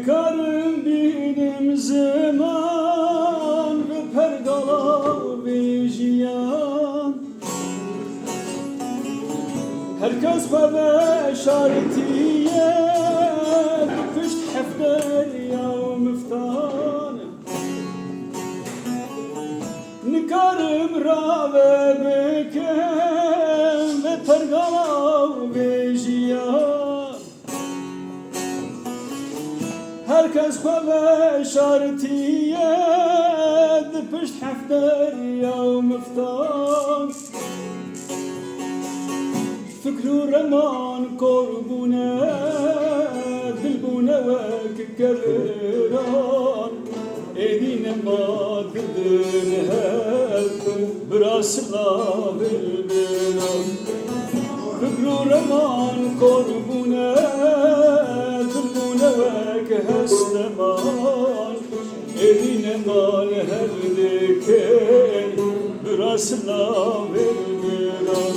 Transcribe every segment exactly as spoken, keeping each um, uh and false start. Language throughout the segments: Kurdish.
Karim bînim ziman bi pergala vê jiyan. Her kes xwe veşartiye bi pişt heft derya û miftan. Nikarim rave bikim vê pergala û vê jiyan. Her kes xwe veşartiye di pişt heft derya û miftan. Fikr û reman kor bûne, dil bûne wek keviran. Êdî nema didin hev, bira silav bilbilan. Fikr û reman kor bûne, dil bûne wek hesteman. Êdî nema li hev dikin, bira silav bilbilan.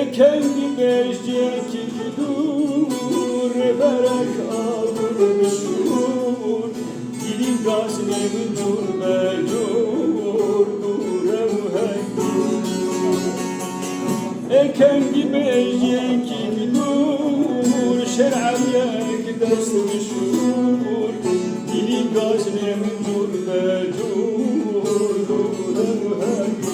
Ê kengî bêjiyekî dûr, rêberek abir bişûr. Gilî gaznê min cûr be cûr, dûr e û hey dûr. Ê kengî bêjiyekî dûr, şêr Eliyek dest bişûr. Gilî gaznê min cûr be cûr, dûr e û hey dûr.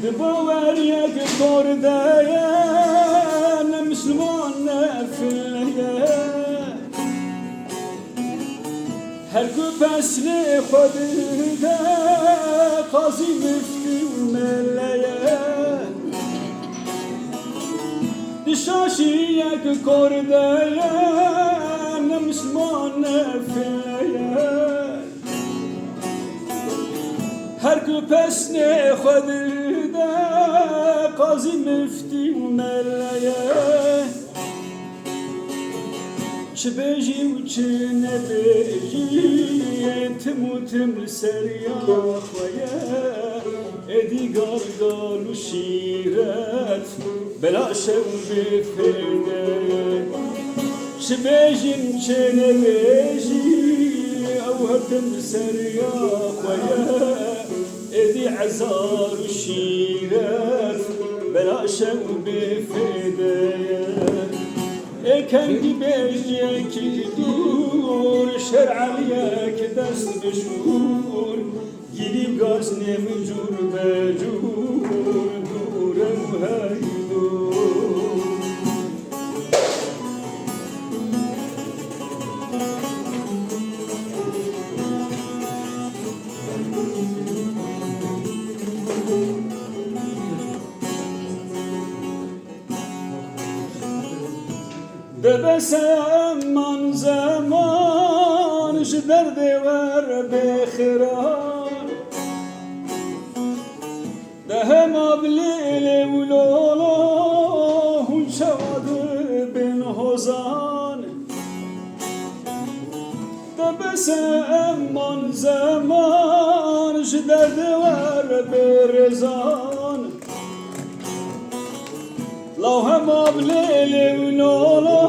Di baweriyek kor de ye, ne misliman ne file ye. Her ku pesnê xwe dide qazî, miftî û mele ye. Di şaşiyek kor de ye, ne misliman ne file ye. Her ku pesnê xwe dide qazî, miftî û mele ye. Çi bêjî û çi nebêjî, tim û tim li ser ya xwe ye. Êdî gar gal û şîret, bela şew bê fêde. Çi bêjîm, çi nebêjî, ew her tim li ser ya xwe ye. Êdî ezar û şîret, bela şew bê fêde ye. Ê kengî bêjiyekî dûr, şêr Eliyek dest bişûr. Gilî gaznê min cûr be cûr, dûr e û hey dûr. De bes e eman zeman ji derdê wer bê xêran. De hema bi lêlê û lolo hûn çawa dibên hozan. De bes e eman zeman ji derdê wer bê rêzan. Law hema bi lêlê û lolo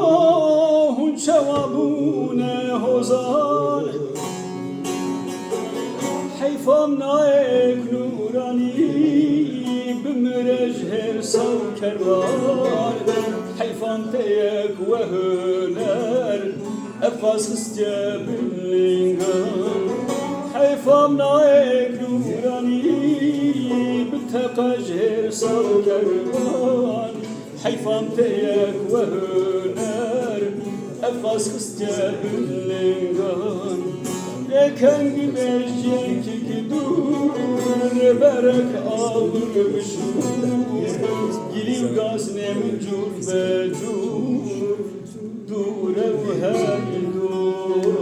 hûn çawa bûne hozan. Heyfa min nayek nûranî bimire ji hêrsa û kervan. Heyfa min te yek we huner, ev qas xistiye bin lingan. Heyfa min nayek nûranî bi teqe ji hêrsa û kervan. Heyfa min te yek we huner, ev qas xistiye bin lingan. Ê kengî bêjiyekî dûr, rêberek abir bişûr. Gilî û gaznê min cûr be cûr, dûr e û hey dûr.